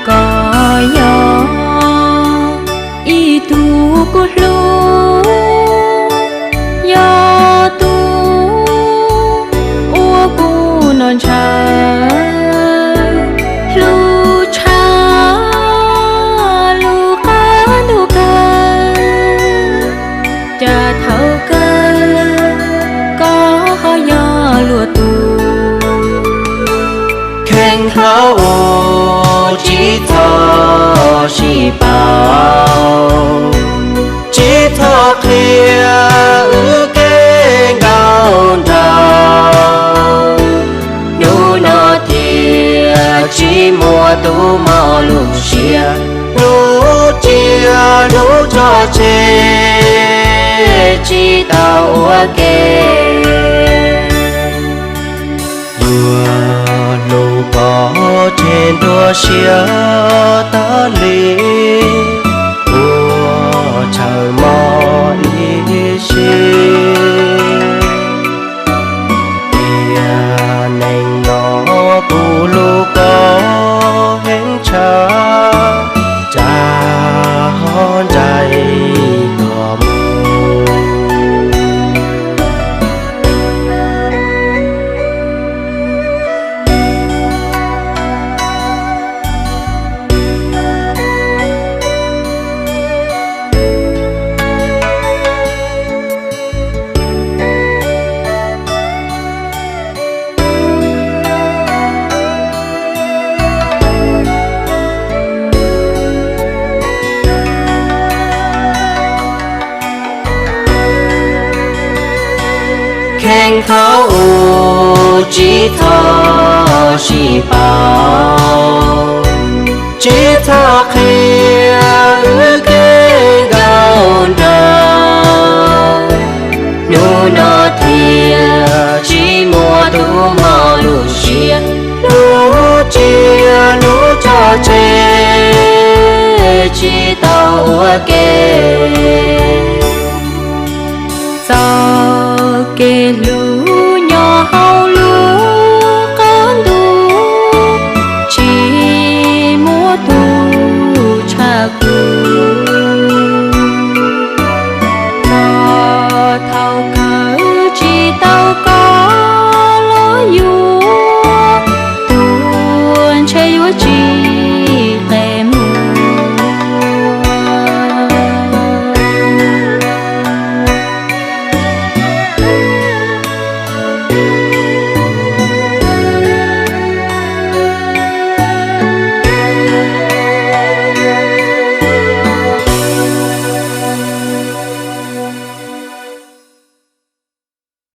Koj yog ib tug kuv hlub, yog tus uas kuv noj ntshaw, hlub tshaj lub qab ntuj kawg. Cas thaum kawg koj ho yog luag tus kheej hlob uas tsis txhob sib pauv, tsis txhob qhia wb kev nkauj nraug. Hnub no thiaj tsis muaj tus mob lub siab, hnub tsis yog hnub tso tseg tsis tau ua ke. Yuav hlub koj tseg nruab siab tas li, ua tshawm mog ib si. Tiam neej no kuv hlub koj heev tshaj, cas ho ntsais koj mus. Kheej thaum ub tsis txhob sib pauv, tsis txhob qhia wb kev nkauj nraug. Hnub no thiaj tsis muaj tus mob lub siab, hnub tsis yog hnub tso tseg tsis tau ua ke.